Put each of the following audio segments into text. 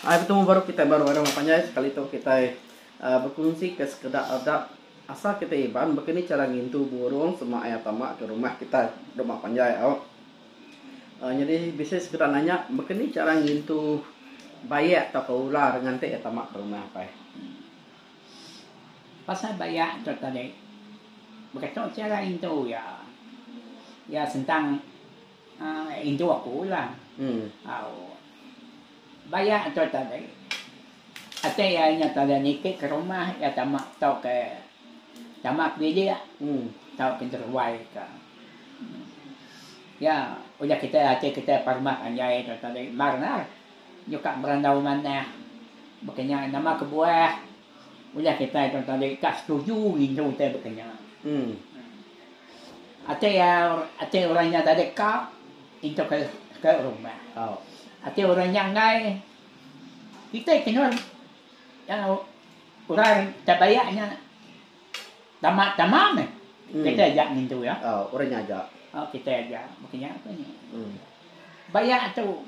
Ai betemu baru kitai ba rumah panjai sekali tu kitai bekunsi ke sekeda adat asal kitai Iban baka ni chara ngintu burung sema iya tama ke rumah kitai rumah panjai au. Nyadi bisi sekeda nanya baka ni chara ngintu bayak tauka ular nganti iya tama ke rumah pai. Pasal bayak tu tadi baka tu chara intu iya. Iya sentang Indu aku lah. Au. Bayak tu tadi ati iya nya tadi niki ke rumah iya tama tauka tama ke bilik tauka jeruai ka. Iya udah kitai ati kitai ba rumah panjai tu tadi mar endar nyuka berandau manah baka nya nama kebuah udah kitai tu tadi ka setuju ngintu utai baka nya. Ati ati orang nya tadi ka intu ke ke rumah. Ati orang nya enggai kitai kenu orang tai bayak nya tama tama meh kitai aja ngintu iya. Orang nya aja. Kitai aja mung nya ku nya. Bayak tu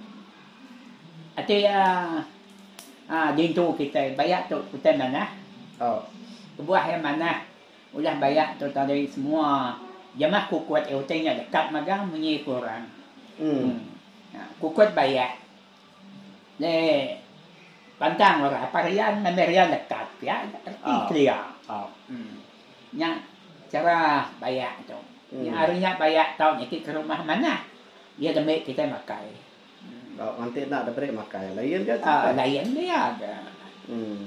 ati iya diintu kitai bayak tu utai manah. Kebuah iya manah. Udah bayak tu tadi semua jemah kukut iya utai nya dekat magang munyi ku orang. Kukut bayak le pantang orang apai rian ngambi rian dekat pia reti kelia. Nya chara bayak tu. Nya ari nya bayak tau niki ke rumah manah iya demi kitai makai. Tau nganti enda diberi makai lain ga kitai. Lain dia ga.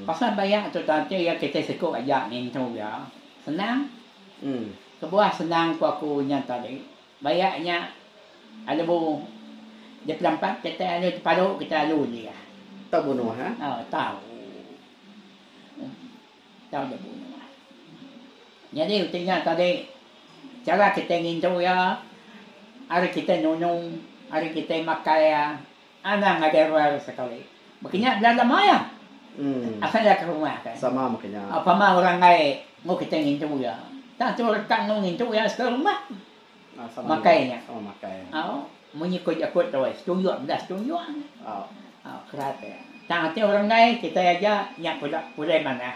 Pasal bayak tu tadi iya kitai siku aja ngintu iya. Senang. Kebuah senang ku aku nya tadi bayak nya alu dipelempat kitai alu tepalu kitai alu dia. Tau bunuh eh. Tau. Tau dibunuh. Nyadi utai nya tadi chara kitai ngintu iya ari kitai nunu ari kitai makai iya anang ngagai ruai sekali. Baka nya bela lama iya asal iya ke rumah kai. Sama baka nya. Pama orang enggai enggau kitai ngintu iya. Tang tu reka enggau ngintu iya sekali rumah makai nya. Sama makai. Au munyi ku jaku tuai setunjuk bela setunjuk. Au kerat iya. Tang ati orang enggai kitai aja nya pula pulai manah.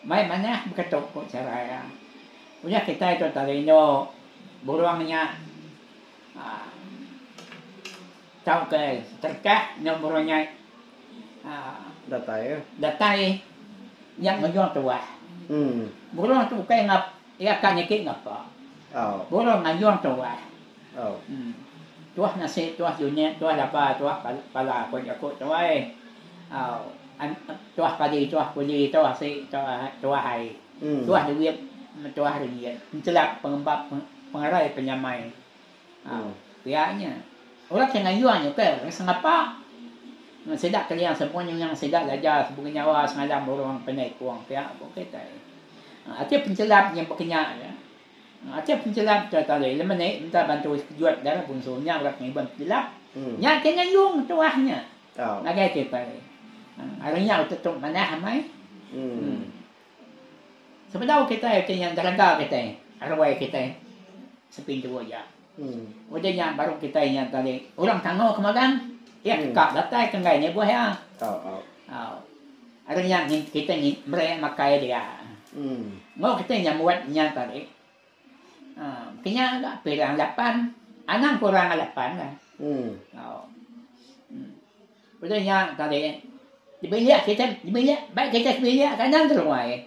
Mai manah beketu ku chara iya. Udah kitai tu tadi indu burung nya aaa tauka terekah indu burung nya aaa Datai datai nya ngujung tuah. Burung tu ukai ngap iya ka niki ngapa. Burung ngajung tuah. Tuah nasi, tuah junit, tuah laba, tuah pala ku jaku tuai. Tuah padi, tuah kuli, tuah asi, tuah ai. Tuah duit, tuah ringgit. Enchelap pengembap pengerai penyamai. Pia nya. Orang ke ngayung nya ukai orang sengapa. Sida keling semua nyuing sida laja sebuah nyawa sengalang burung pendai kung pia ku kitai. Ati penchelap nya bekenya nya. Ati penchelap tu tadi lemeni minta bantu sekejut dara bunsu nya udah ngibun penchelap. Nya ke ngayung tuah nya ngagai kitai. Ari nya utai tu manah amai. Sebedau kitai ti nya deraga kitai ruai kitai sepintu aja. Udah nya baru kitai nya tadi orang tangau ke magang iya ke ka datai ke enggai nyebuh iya. Ari nya kitai meri makai dia. Enggau kitai nyambut nya tadi uhh kinya ga pirang lapan anang kurang lapan lah. Udah nya tadi dibilik kitai dibilik bai kitai sebilik anang keluai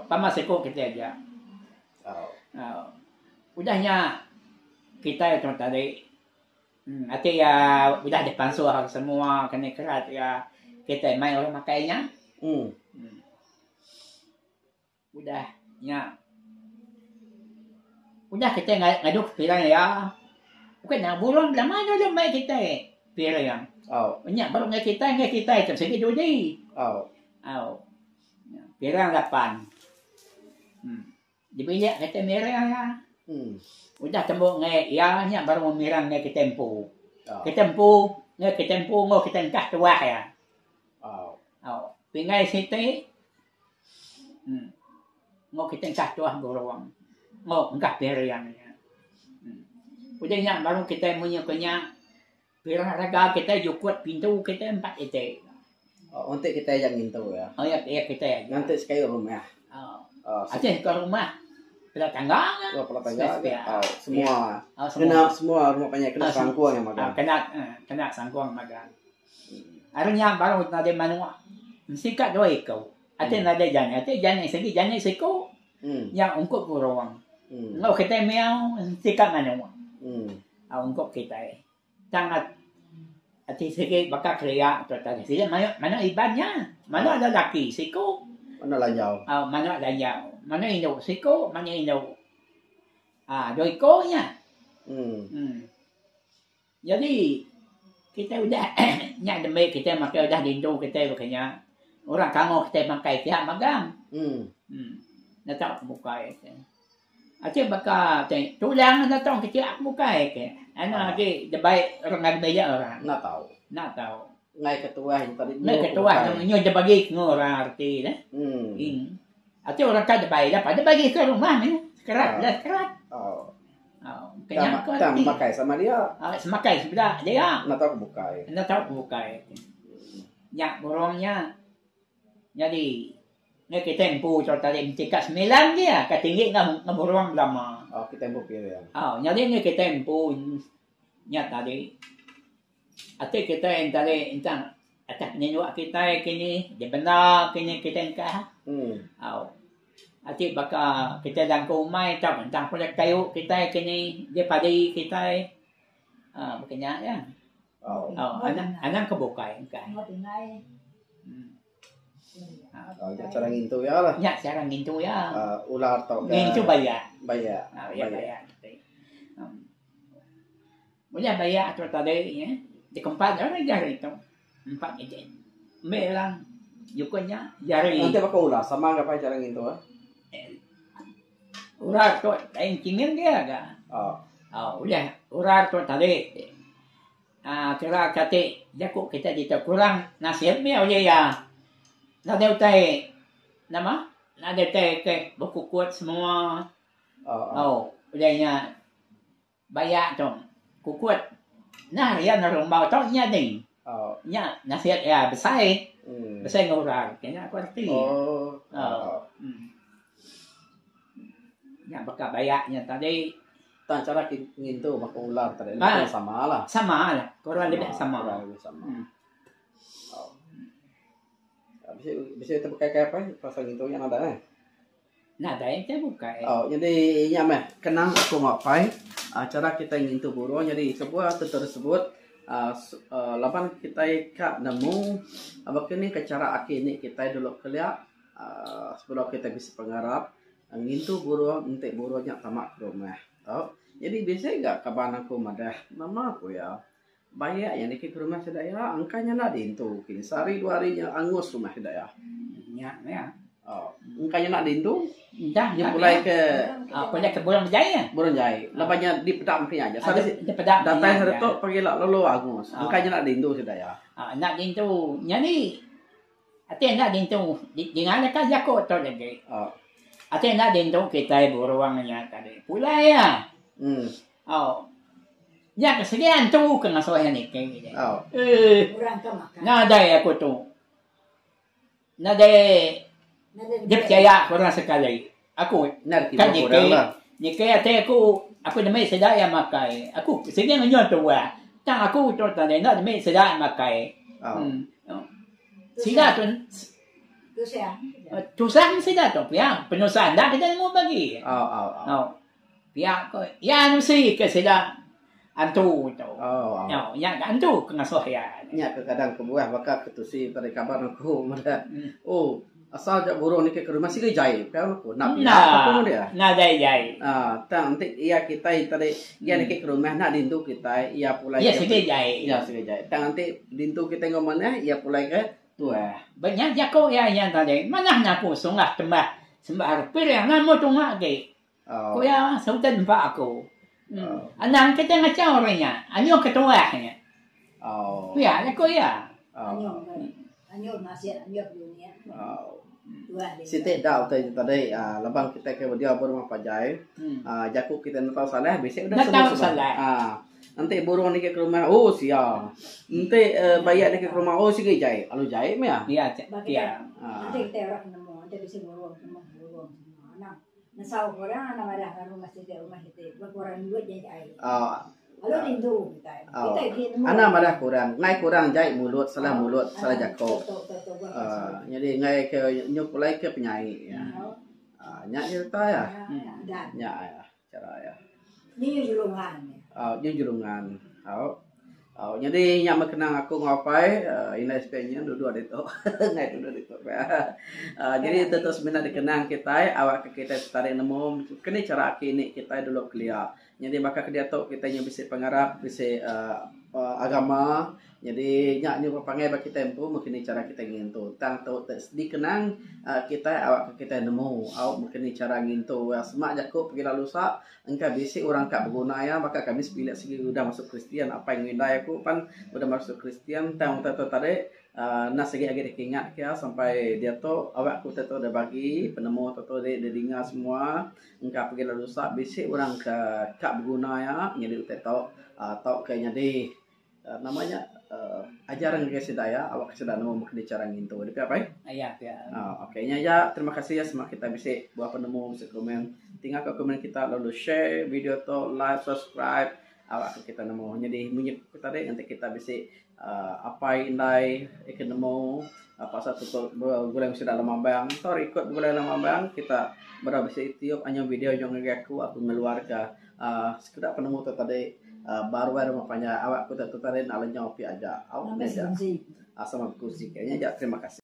pama siku kitai aja. Udah nya kitai tu tadi Ati iya udah dipansuh semua kena kerat iya kitai mai orang makai nya. Udah nya udah kitai ngadu piring iya bukan nya burung belama dulu mai kitai piring. Nya baru ngagai kitai ngagai kitai tu sigi dudi. Au piring lapan. Dibilik kitai mirang iya. Udah tembu ngagai iya nya baru mirang ngagai kitai empu. Kitai empu ngagai kitai empu enggau kitai engkah tuah iya. Au pinggai siti uhh enggau kitai engkah tuah burung enggau engkah piring iya. Udah nya baru kitai munyi ku nya. Pirah raga kitai jukut pintu kitai empat iti. Oh, enti kitai aja ngintu iya. Oh, iya, iya kitai aja. Nganti sekayu rumah. Oh. Oh, Ati ke rumah. Pela tangga ke? Oh, pela tangga ke? Oh, semua. Oh, semua. Kena semua rumah panjai kena oh, sangkung yang magang. Oh, kena eh, kena sangkung magang. Hari nya baru nadai manuk. Mesti ka dua iku. Ati hmm. nadai jani, ati jani sigi jani siku. Hmm. Nya ungkup burung. Hmm. Enggau kitai miau mesti ka manuk. Hmm. Ah, ungkup kitai. Tang ati sigi baka kelia tu tadi. Sigi manuk manuk Iban nya. Manuk lelaki siku. Manuk lanjau. Ah, manuk lanjau. Manuk indu siku, manuk indu. Ah, dua iku nya. Hmm. Hmm. Jadi kitai udah nya demi kitai makai udah rindu kitai baka nya. Orang kango kitai makai pia magang. Hmm. Hmm. Enda tau ke bukai. Ati baka ti tulang enda tau ke tiak bukai ke. Anu agi debai orang ngagai beja orang. Enda tau. Enda tau. Ngai ke tuah nya tadi. Ngai ke tuah nyu dibagi ke enggau orang reti ne. Hmm. Ati orang ka debai lapa dibagi ke rumah meh. Sekerat lah sekerat. Oh. Oh, kenya ko reti. Tang makai sama dia. Ah, semakai sebelah dia. Enda tau ke bukai. Enda tau ke bukai. Nya burung nya. Nyadi Ngai kitai empu tu tadi mesti ka semilan dia ka tinggi enggau burung belama. Oh kitai empu piring. Oh nyadi ngai kitai empu nya tadi ati kitai tadi entang atas penyeluk kitai kini dibenda kini kitai engkah. Hmm. Au. Ati baka kitai dangku umai tau entang pulai kayu kitai kini dia padi kitai. Ah baka nya ya. Oh. Oh anang anang ke bukai engkah. Hmm. Oh, nya cara ngintu iya lah. Nya cara ngintu iya. Uh, ular tau ke ngintu baya. Baya. Ah, ya baya. Um. Boleh baya tu tadi ya. Dikempat orang jari tu. Empat ije. Ambil orang jukun nya jari. Nanti baka ular sama ke apa cara ngintu eh? Ular tu lain cingin dia ga. Oh. Oh, ulih ular tu tadi. Aaa kira kati jaku kitai ditu kurang nasib mih ulih iya. Nadai utai nama nadai utai ke bekukut semua. Au ulih nya baya tu kukut nah iya nerumbau tu nya ding. Nya nasib iya besai. Besai enggau orang. Nya ku reti. Au. Nya baka baya nya tadi. Tang cara ngintu baka ular tadi lebih kurang sama lah. Sama lah. Kurang lebih sama. Kurang lebih sama. Bisi bisi utai bukai kai apai pasal ngintu nya nadai eh. Nadai utai bukai. Oh jadi nya meh kenang aku enggau apai cara kitai ngintu burung jadi sebuah tu tersebut uhh laban kitai ka nemu baka ni ka cara aki ini kitai dulu kelia uhh sebedau kitai bisi pengarap Ngintu burung enti burung nya tama ke rumah tu. Nyadi bisi ga kaban aku madah nama ku iya bayak iya niki ke rumah sida iya engka nya enda diintu kini sehari dua hari nya angus rumah sida iya. Nya meh. Oh engka nya enda diintu. Enda nya pulai ke pulai ke burung jai. Burung jai laban nya dipeda meh nya aja. Dipeda datai sehari tu pagila lalu angus. Engka nya enda diintu sida iya. Enda diintu. Nyadi Ati enda dintu dinga leka jaku tu lagi. Ati enda dintu kitai burung nya tadi. Pulai iya. Au. Nya ke sigi antu ke ngasuh iya niki. Eeh. Nadai aku tu. Nadai dipercaya ku orang sekali. Aku kan niki niki ati aku aku demi sida iya makai. Aku sigi ngenyun tuah. Tang aku tu tadi enda demi sida iya makai. Sida tu tusah meh sida tu pia penusah enda kita nemu bagi. Pia ko iya nusi ke sida antu tu. Nya ga antu ke ngasuh iya. Nya kadang kebuah baka ke tusi peda kaban aku meda oh asal ja burung niki ke rumah sigi jai pia aku enda pia aku meda. Nadai jai. Tang enti iya kitai tadi iya niki ke rumah enda dintu kitai iya pulai ke. Iya sigi jai. Iya sigi jai. Tang enti Dintu kitai enggau manah iya pulai ke tuah. Ba nya jaku iya nya tadi manah ngaku sungah tembah sembah ari piring nama tunga agi. Ku iya sultan empa aku. Anang kitai ngachau ari nya anyuh ke tuah nya. Pia jaku iya. Siti da utai nya tadi laban kitai ke diau ba rumah panjai jaku kitai enda tau salah bisi udah sebut. Enti burung niki ke rumah oh sia. Enti bayak niki ke rumah oh sigi jai. Lalu jai meh iya. Iya pia. Enti kitai orang ke nemu enti bisi burung nemu burung semua anang nesau ke orang anang madah ke rumah siti rumah siti bekurang duit jai jai. Lalu rindu kitai. Kitai agi nemu. Anang madah kurang. Enggai kurang jai mulut salah mulut salah jako. Nyadi enggai ke nyu pulai ke penyai iya. Nya nyereta iya. Nya iya. Chara iya. Nyu jelungan. Au nyu jelungan. Au. Au nyadi nya meh kenang aku enggau apai indai sepiak nyin duduk ditu. Enggai duduk ditu pia. Aaa jadi tu tu semina dikenang kitai awak ke kitai tertarik nemu keni chara aki ini kitai dulu kelia. Nyadi baka ke diatu kitai nyu bisi pengarap bisi aaa agama Nyadi nya nyuruh pangai ba kitai empu meh kini chara kitai ngintu. Tang tu te dikenang kitai awak ke kitai nemu au meh kini chara ngintu. Sema jaku pegila lusa engka bisi orang ka beguna iya baka kami sebilik sigi udah masuk kristian apai enggau indai aku pan udah masuk kristian tang utai tu tadi uhh enda sigi agi dikingat ke iya sampai diatu awak ku utai tu dibagi penemu tu tu didinga semua engka pegila lusa bisi orang ke ka beguna iya nyadi utai tu uhh tauka nyadi. Nama nya ajar ngagai sida iya awak sida nemu meh kena chara ngintu deh pia pai. Iya pia. Okey nya aja terima kasih ya sema kita bisi buah penemu bisi komen tinggal ka komen kita lalu share video tu like subscribe awak ka kita nemu nyadi munyi ku tadi enti kita bisi uhh apai indai ke nemu pasal tu begulai enggau sida lemambang tau record begulai lemambang kita bera bisi tiup anyu video ngagai aku aku ngeluar ka uhh sekeda penemu tu tadi. Ba ruai rumah panjai awak ku tu tadi enda lenyau pia aja. Au nya aja. Sama bekunsi. Nya aja terima kasih.